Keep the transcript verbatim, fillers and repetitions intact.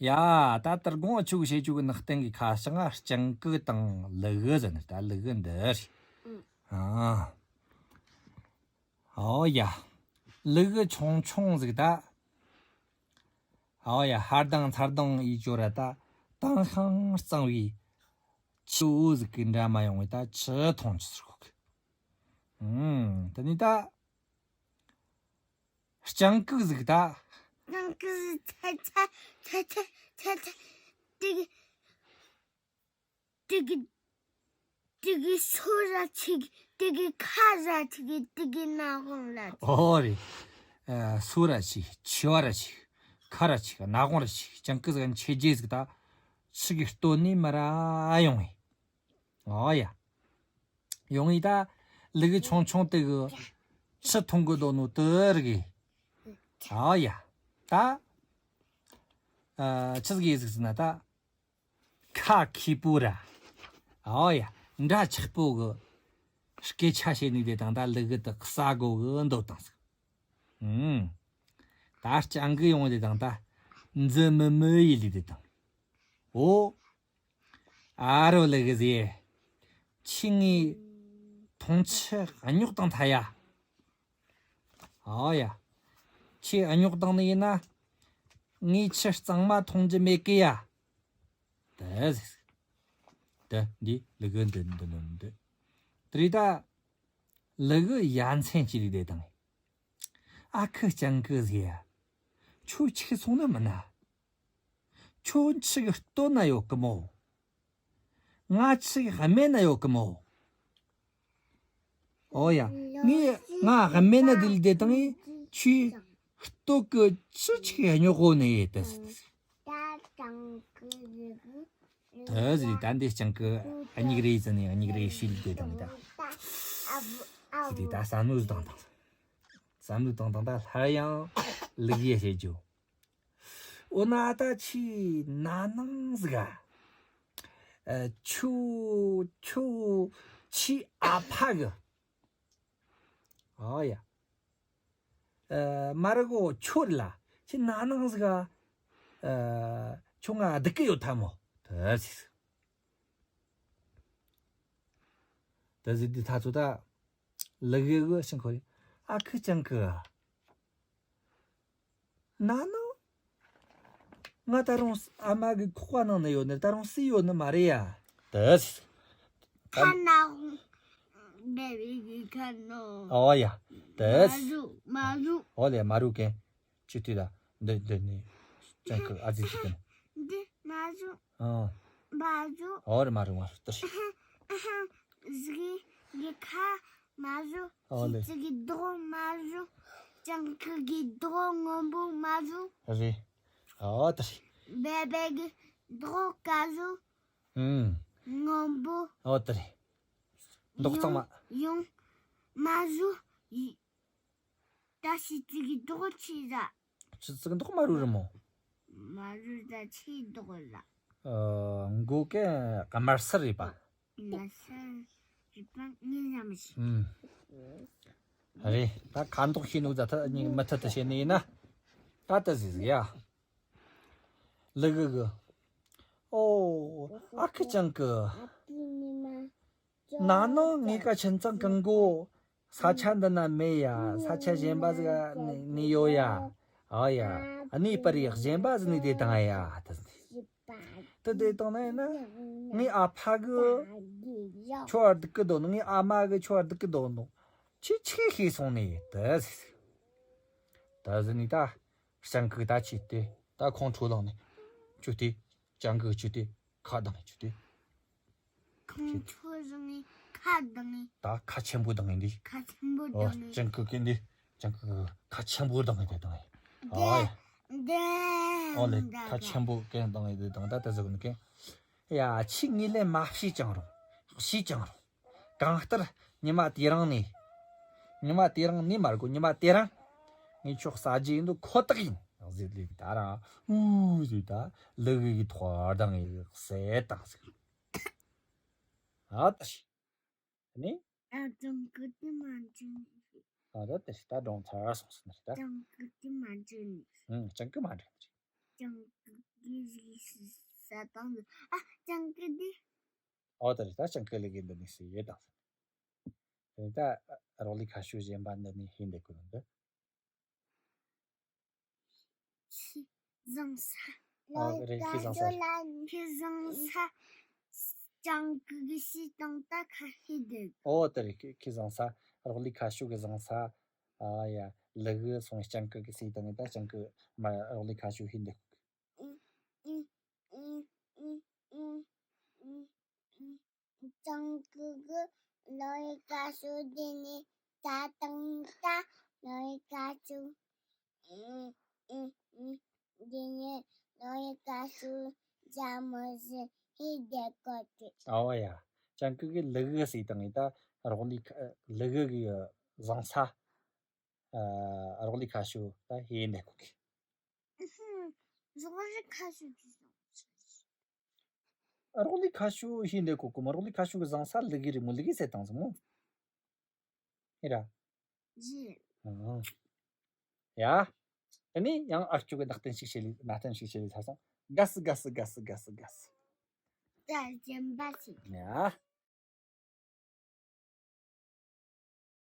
ཡ། ད་དུར་སྒང་ཆུ་བཤད་རྒྱུ་གི་ནག་སྟེང་གི་ཁ་བྱང་ང་སྤྱང་ཀི་དང་ལུ་གུ་ཟེར་ནི། ད་ལུ་གུ་འདི་རེད། ཨ། ཨོ་ཡ། ལུ་གུ་ཆུང་ཆུང་ཟིག་ད། ཨོ་ཡ། ཧར་ལྡང་ཚུར་ལྡང་ཡེད་རྒྱུ་ར་ད། དྭངས་ཤིང་གཙང་བའི་ཆུ་བོ་ཟིག་གི་འདྲ་མ་ཡོང་བའི་ད་ཆུ་འཐུང་རྒྱུ་ཟེར་གོ་གི། ཨུམ། དེ་ནས་ད། སྤྱང་ཀི་ཟིག་ད། སྤྱང་ཀི་ཚ་ཚ་ཚ་ཚ་ཚ་ཚ། དེ་གི་དེ་གི་དེ་གི་སོ་ར་ཆི་གི། དེ་གི་ཁ་ར་ཆི་གི། དེ་གི་སྣ་ཁུང་ར་ཆི། ཨོ་རེད། ཨ། སོ་ར་ཆི། མཆེ་བ་ར་ཆི། ཁ་ར་ཆི། སྣ་ཁུང་ར་ཆི། སྤྱང་ཀི་ཟིག་མཆེ་རྒྱས་ཟིག་ད། ཆུ་གི་སྟོད་ནས་མར་ར་ཡོང་ངེ། ཨོ་ཡ། ཡོང་ངེ་ད། ལུ་གུ་ཆུང་ཆུང་དེ་གི་ཆུ་འཐུང་གི་འདུག་ནོ་དེ་རིག་གི། ཨོ་ཡ། ད། ཨ། ཆི་ཟིག་ཡེད་ཟིག་ཟེར་ན་ད། ཁ་མཁས་པོ་ར། ཨོ་ཡ། འདྲ་ཆགས་པོ་གི་སྐད་ཆ་བཤད་ནི་དེ་དང་ད་ལུ་གུ་དེ་ཟ་གོ་གི་འདོད་དང་ཟིག། ཨུམ། ད་སྤྱང་ཀི་ཡོང་དེ་དང་ད། འཛི་མི་མི་ཡེད་ལི་དེ་དང་། ཨོ། ཨ་རོ་ལུ་གུ་ཟེར། ཁྱོས་ངའི་འཐུང་ཆུ་རྙོག་བཏང་ཐལ་ཡ། ཨོ་ཡ། ཁྱོས་རྙོག་བཏང་ནི་ཡིན་ན། ངས་ཆུ་གཙང་མ་འཐུང་རྒྱུ་མེད་གི་ཡ། དེ་ཟེར། དེ་འདི་ལུ་གུ་འདི་འདི་འདི་འདི། དེ་རིང་ད། ལུ་གུ་ཡ་མཚན་ཅི་རིག་དེ་དང་། ཨ་ཁུ་སྤྱང་ཀི་ཟེར་ཡ། ཁྱོད་ཆི་སོང་ནི་མིན་ན། ཁྱོད་ཆུ་གི་སྟོད་ན་ཡོད་གི་མོ། ང་ཆུ་གི་སྨད་ན་ཡོད་གི་མོ། ཨོ་ཡ། ངས་ང་སྨད་ན་དེ་ལ་དེ་དང་ངས་ཁྱོའི་སྟོད་གི་ཆུ་ཆི་གི་རྙོག་གོ་ནི་ཡེད་དེ། དེ་ཟིག་ད་འདི་སྤྱང་ཀི་གཉིས་རེ་ཟེར་ནས་གཉིས་རེ་ཤིག་དེ་དང་ད། དེ་ད་བསམ་བློ་བཏང་དང་། བསམ་བློ་བཏང་དང་ད་སླར་ཡང་ལུག་ཡེ་བྱེད་རྒྱུ། འོ་ན་ད་ཁྱོས་ན་ནིང་ཟིག་ག་ཨ། ཁྱོ་ཁྱོ་ཁྱོའི་ཨ་ཕ་གི། ཨ་ཡ། ཨ། མ་རེད་གོ། ཁྱོད་ལ་ཁྱོས་ན་ནིང་ཟིག་ག་ཨ། ཁྱོད་ང་སྡུག་གི་ཡོད་ཐལ་མོ། དེ་ཟིག་དེ་ཟིག་དེ་ཐ་ཚོ་ད། ལུག་གི་གི་ཤིང་ཁོ་རེ། ཨ་ཁུ་སྤྱང་ཀི། ན་ནིང་ང་ད་རུང་ཨ་མ་གི་ཁོག་པ་ནང་ན་ཡོད་ནི། ད་རུང་སུས་ཡོད་ནི་མ་རེད་ཡ། དེ་ཟིག་ཁ་ན་ཧོང་བེ་བི་གི་ཁ་ནོ། ཨོ་ཡ། དེ་ཟིག་མ་རུ་མ་རུ། ཨོ་ལེ་མ་རུ་གན། ཅི་ཏི་ལ། འདི་འདི་ནི་སྤྱང་ཀི་ཨ་ཙི་ཅི་ཏི་ནི། འདི་མ་རུ། ཨ། མ་རུ། ཨོ་རེད། མ་རུ་མ་རུ་ཏི་ཤི། ཟིག་གི་ཁ་མ་རུ། ཨོ་ལེ། ཅི་ཅི་གི་རྡོག་མ་རུ། སྤྱང་ཀི་གི་རྡོག་སྔོན་པོ་མ་རུ། རེད། ཨོ་ཏི་ཤི། བེ་བེ་གི་རྡོག་དཀར་རུ། ཨུམ། སྔོན་པོ། ཨོ་ཏི་རེད། མདོག་གཙང་མ། ཡོང་མ་རུ། ད་ཤི་ཙི་གི་རྡོག་ཆི་ར། ཤི་ཙི་གི་རྡོག་མ་རུ་རི་མོ། མ་རུ་ད་ཆི་རྡོག་ར། ཨ། མགོ་གན་དམར་སེར་རེད་པ། དམར་སེར་རེད་པ། ངས་ཡང་མི་ཤེས། ཨུམ། རེད། ད་ཁ་མདོག་ཤེས་ནོ་ད་ཐ་ཉིན་མི་ཐ་ཐ་བྱས་ནི་ཡིན་ན། ད་ད་ཟིག་ཟིག་ཡ། ལུག་གི་གི། ཨོ། ཨ་ཁུ་སྤྱང་ཀི། ན་ནིང་ངེད་ཀ་ཁྱིམ་ཚང་གང་གོ། ས་ཆ་འདི་ན་མེད་ཡ། ས་ཆ་གཞན་པ་ཟིག་ནས་ནས་ཡོད་ཡ། ཨ་ཡ། གནས་སྤར་ཡ་གཞན་པ་ཟིག་ནས་བསྡད་བཏང་ཡ། ད་དེ་བསྡད་བཏང་ན་ཡིན་ན། ངའི་ཨ་ཕ་གི་ཁྱོད་སྡུག་གི་འདུག་ནོ། ངའི་ཨ་མ་གི་ཁྱོད་སྡུག་གི་འདུག་ནོ། ཁྱོས་ཆི་ཤེས་སོང་ནས་ད་ཟིག་ད་ཟིག་ནས་ད་སྤྱང་ཀི་ད་ཁྱོས་དེ་ད་ཁོང་ཁྲོ་ལངས་ནས་ཁྱོས་དེ་སྤྱང་ཀི་ཁྱོས་དེ་ཁ་གདངས་ནས་ཁྱོས་དེ། ཁོང་ཁྲོ་ཟིག་ནས་ཁ་གདངས་ནས། ད་ཁ་ཆེན་པོ་གདངས་ནས་འདི། ཁ་ཆེན་པོ་ཨོ་གདངས་ནས། སྤྱང་ཀི་གི་འདི། སྤྱང་ཀི་གི་ཁ་ཆེན་པོ་གདངས་ནས་དེ་གདངས་ནས། ཨོ་ཡ། འདི་ཨོ་ལེ། འདི་ཁ་ཆེན་པོ་གན་གདངས་ནས་དེ་དང་ད་ད་ཟིག་ནས་གན། ཡ། ཁྱོས་ངའི་ལན་མ་བྱས་ཀྱང་རུང་། བྱས་ཀྱང་རུང་། གང་ལྟར་ཉི་མ་དེ་རིང་ནས། ཉི་མ་དེ་རིང་ནས་མ་རེད་གོ། ཉི་མ་དེ་རིང་ངས་ཁྱོད་ཟ་རྒྱུ་ཡིན་འདུག་ཁོ་ཐག་ཡིན་ཟེར་ལེ། ད་རང་ཨུ་ཟེར་ད་ལུག་གི་ཐོག་གདངས་ངས་ཟེར་བཏང་ཟིག་ཨ་ད་ཤི། ནི། ཨ་སྤྱང་ཀི་དེ་མ་འཇུ་ནི། ཨ་ད་ད་ཤི་ད་གྲོངས་ཚར་སོང་ཟེར་ནི་རེད་ད། སྤྱང་ཀི་དེ་མ་འཇུ་ནི། ཨུ་སྤྱང་ཀི་མ་འཇུ་ནི་རེད། སྤྱང་ཀི་ གི་ཟིག་ས་དང་ཨ་ཅང་གི་དེ། ཨོ་ད་རེད། ད་ཅང་གི་ལི་གི་འདི་ནས་སུ་ཡོད་དང་། དེ་ནས་ད་རོགས་ལས་ཁ་ཤུ་གཞན་པ་འདི་ནས་ཧིན་འདི་གོ་ནོ་འདི། ཁྱི་བཟང་ས། ཨོ་རེད། ཁྱི་བཟང་ས། ཁྱི་བཟང་ས། ཅང་གི་གི་ཤི་དང་ད་ཁ་ཧི་འདི། ཨོ་ད་རེད། ཁྱི་ཁྱི་བཟང་ས། རོགས་ལས་ཁ་ཤུ་གི་བཟང་ས། ཨ་ཡ། ལི་གི་སོང་ཅང་གི་གི་སི་དང་ད་ཅང་གི་མ་རོགས་ལས་ཁ་ཤུ་ཧིན་འདི་གོ་གི། ཨུ། ཨུ། ཨུ། ཨུ། ཨུ། ཨུ། ཨུ། ཅང་གི་གི་ལོ་ཡི་ཀ་ཤུ་དེ་ནི་ད་དང་ད་ལོ་ཡི་ཀ་ཤུ། ཨུ། ཨུ། ཨུ། དེ་ནི་ལོ་ཡི་ཀ་ཤུ་ཇ་མོ་ཟི་ཧི་དེ་ཀོ་ཏི། ཨོ་ཡ། ཅང་གི་གི་ལི་གི་སི་དང་ད་རོགས་ལས་ཁ་ལི་གི་གི་བཟང་ས། ཨ་རོགས་ལས་ཁ་ཤུ་ད་ཧི་འདི་གོ་གི། ཧུམ། རོགས་ལས་ཁ་ཤུ་གི་བཟང་ས། རོགས་ལས་ཁ་ཤུ་ཧི་འདི་གོ་གི་མ། རོགས་ལས་ཁ་ཤུ་གི་བཟང་ས་ལི་གི་རི་མོ་ལི་གི་སེ་དང་ཟེར་མོ། ཧེ་ར། ཡེ། ཨང་། ཡ། དེ་ནས་ཡང་ཨ་ཅུ་གི་ནག་བསྟན་ཞིག་བྱེད་ལས་ནག་བསྟན་ཞིག་བྱེད་ལས་ཚར་སོང་། ག་སི་ག་སི་ག་སི་ག་སི་ག་སི། ད་གཞན་པ་ཞིག་ཡ།